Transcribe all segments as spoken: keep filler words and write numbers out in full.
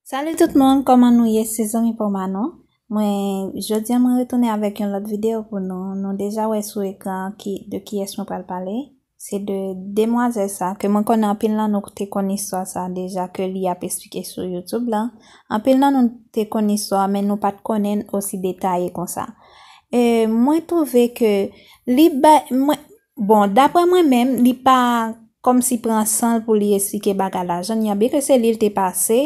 Salut tout moun, kòman nou ye? Se zanmi pa w Manon. Mwen, jodi a mwen retounen avèk yon lòt videyo pou nou. Nou deja wè sou ekran ki, de kiyès mwen pral pale. Se de demwazèl sa, ke mwen konnen anpil nan nou te konn istwa sa deja, ke li ap esplike sou YouTube la. Anpil nan nou te konn istwa, men nou pa t konnen l osi detaye konsa. E mwen twouve ke li bay, mwen, bon, daprè mwen menm, li pa kòmsi pran san l pou li esplike bagay la jan l ye an, byenke se li l te pase,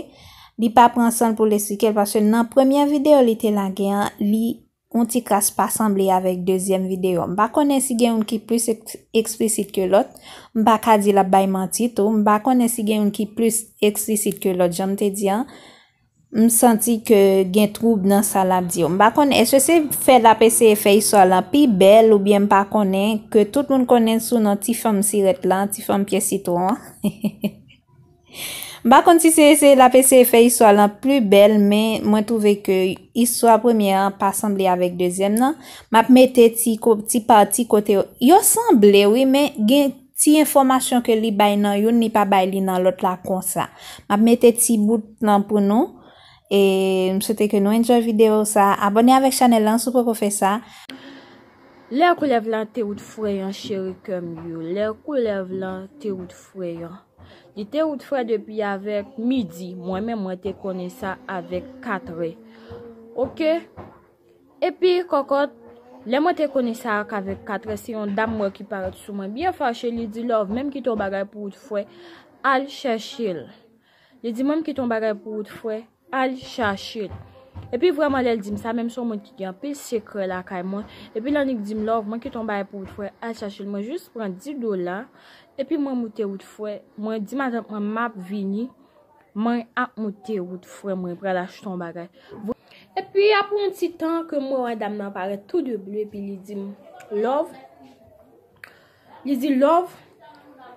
li pa pran san l pou l esplike l, paske nan premyè videyo li te lage an, li yon ti kras pa sanble avèk dezyèm videyo. M pa konnen si gen youn ki plis eks-, eksplisit ke lòt, m pa ka di l ap bay manti tou, m pa konnen si gen youn ki plis eksplisit ke lòt, jan m te di an, m santi ke gen twoub nan sa l ap di yo. M pa konn, èske se fè l ap eseye fè istwa lan pi bèl oubyen m pa konnen, ke tout moun konnen sou non ti fanm sirèt lan, ti fanm pye sitwon an. M pa konn si se eseye l ap eseye fè istwa lan pi bèl, men mwen twouve ke istwa premyè an pa sanble avèk dezyèm nan. M ap mete ti ko-, ti pati kote yo, yo sanble wi, men gen ti enfòmasyon ke li bay nan youn, li pa bay li nan lòt la konsa. M ap mete ti bout lan pou nou. E m swete ke nou enjoy videyo sa. Abòne avèk chanèl lan si w poko fè sa. Lè koulèv lan te wout frè an, cheri kè m yo. Lè koulèv lan te wout frè an. Li te wout frè depi avèk midi. Mwen menm, mwen te konnen sa avèk katrè. Oke? Epi, kòkòt, lè mwen te konnen sa ak avèk katrè, se yon dam mwen ki parèt sou mwen byen fache, li di, Love, menm kite yon bagay pou wout frè, al chèche l. Li di, Menm kite yon bagay pou wout frè, al chache l. Epi vrèman, lè l di m sa, menm se yon moun ki gen anpil sekrè lakay mwen. Epi l annik di m, Love, mwen kite yon bagay pou wout frè, al chache l. Mwen jis pran dis dola, epi mwen moute wout frè. Mwen di matant mwen, M ap vini. Mwen ap moute wout frè, mwen pral achte yon bagay. Epi apre yon ti tan ke mwen wè dam nan parèt tou de ble, epi li di m, Love, li di, Love,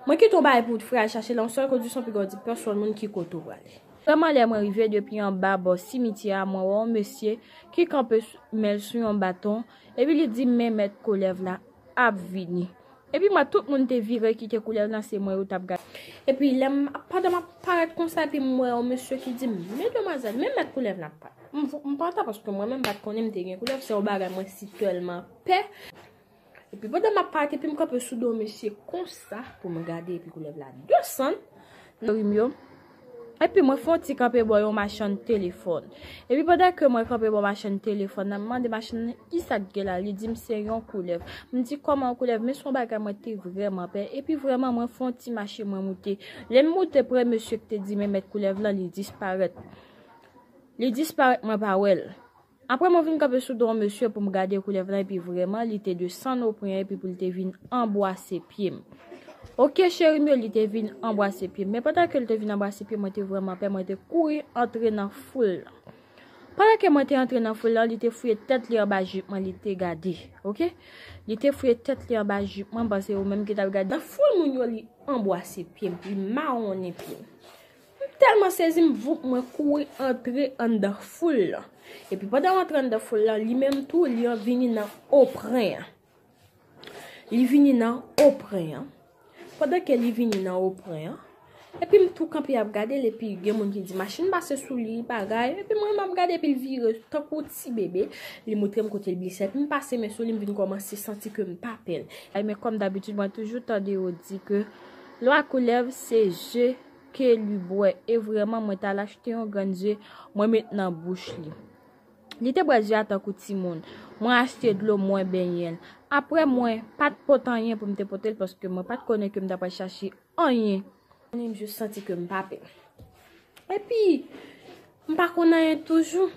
mwen kite yon bagay pou wout frè, al chache l, yon sèl kondisyon, piga w di pèsonn moun ki kote w prale. Vrèman, lè mwen rive depi anba bò simityè a, mwen wè yon mesye ki kanpe s-, men l sou yon baton, epi li di, Men mèt koulèv la ap vini. Epi mwen, tout moun te vire kite koulèv lan, se mwen yo t ap gade. Epi lè m, pandan m ap parèt konsa, epi m wè yon mesye ki di m, Men demwazèl, men mèt koulèv la ap parèt. M, m pa antan paske mwen menm m pa t konnen m te gen koulèv, se yon bagay mwen si tèlman pè. Epi pandan m ap parèt, epi m kanpe sou do mesye konsa pou m gade, epi koulèv la desann. Cheri m yo. Epi mwen fè yon ti kanpe bò yon machann telefòn. Epi pandan ke mwen kanpe bò machann telefòn nan, m mande machann nan, Kisa k gen la? Li di m se yon koulèv. M di, Kòman yon koulèv? Men se yon bagay mwen te vrèman pè. Epi vrèman, mwen fè yon ti mache, mwen moute. Lè m moute pre mesye ki te di men mèt koulèv lan, li disparèt. Li disparèt, mwen pa wè l. Apre mwen vin kanpe sou do yon mesye pou m gade koulèv lan, epi vrèman, li te desann opren an, epi pou l te vin anbwase pye m. Oke, cheri m yo, li te vin anbwase pye m. Men pandan ke l te vin anbwase pye m, mwen te vrèman pè, mwen te kouri antre nan foul lan. Pandan ke mwen te antre nan foul lan, li te fouye tèt li anba jip mwen, li te gade. Oke? Li te fouye tèt li anba jip mwen, m panse ou menm ki t ap gade. Nan foul moun yo, li anbwase pye m, li mawonnen pye m. M tèlman sezi, m voup, mwen kouri antre anndan foul lan. Epi pandan m antre anndan foul lan, li menm tou, li an vini nan opren an. Li vini nan opren an. Pandan ke li vini nan opren an, epi m tou kanpe ap gade l, epi gen moun ki di machin pase sou li, bagay. Epi mwen, m ap gade, epi l vire tankou ti bebe. Li montre m kote l blese. Epi m pase men sou li, m vin kòmanse santi ke m pa pè l. Ay, men kòm dabitid, mwen toujou tande yo di ke lwa koulèv se je ke li bwè. E vrèman, mwen t al achte yon grenn je, mwen met nan bouch li. Li te bwè je a tankou timoun. Mwen achte dlo, mwen benyen l. Apre, mwen pa t pote anyen pou m te pote l, paske mwen pa t konnen ke m ta pral chache anyen. Konnen m jis santi ke m pa pè. Epi, m pa konn anyen toujou.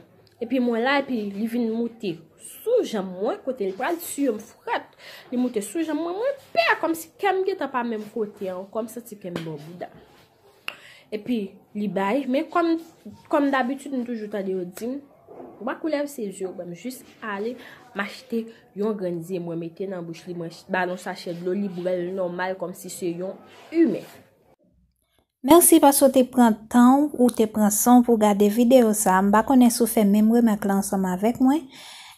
Epi mwen la, epi li vin moute sou janm mwen, kote l pral tiye m frèt. Li moute sou janm mwen, mwen pè, kòmsi kè m gentan pa menm kote an, kòm santi kè m bò bouda. Epi, li bay, men kòm, kòm dabitid, m toujou tande yo di m, lwa koulèv se je w bwè. M jis ale, m achte yon grenn je, mwen mete nan bouch li, mwen ch-, ba l yon sachè dlo, li bwè l nòmal, kòmsi se yon imen. Mèsi paske w te pran tan w, ou te pran san w pou w gade videyo sa a. M pa konnen si w fè menm remèk la ansanm avèk mwen.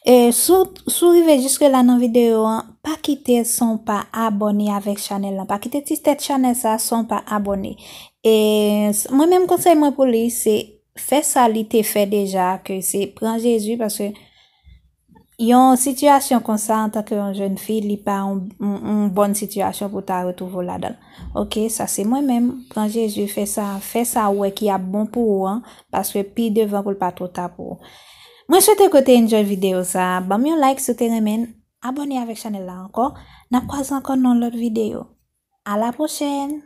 E si w, si w rive jiske la nan videyo an, pa kite san w pa abòne avèk chanèl lan. Pa kite ti tèt chanèl sa a san w pa abòne. E s-, mwen menm konsèy mwen pou li, se fè sa li te fè deja, ke se pran Jezi, paske yon sitiyasyon konsa, antanke yon jèn fi, li pa yon, yon, yon bòn sitiyasyon pou ta retwouve w ladan l. Ok, sa se mwen menm. Pran Jezi, fè sa, fè sa ou wè ki ap bon pou ou an, paske pi devan pou l pa twò ta pou ou. Mwen swete ke w te enjoy videyo sa. Ban m yon like si w te renmen l. Abòne avèk chanèl la ankò. N ap kwaze ankò nan lòt videyo. A la pwochèn!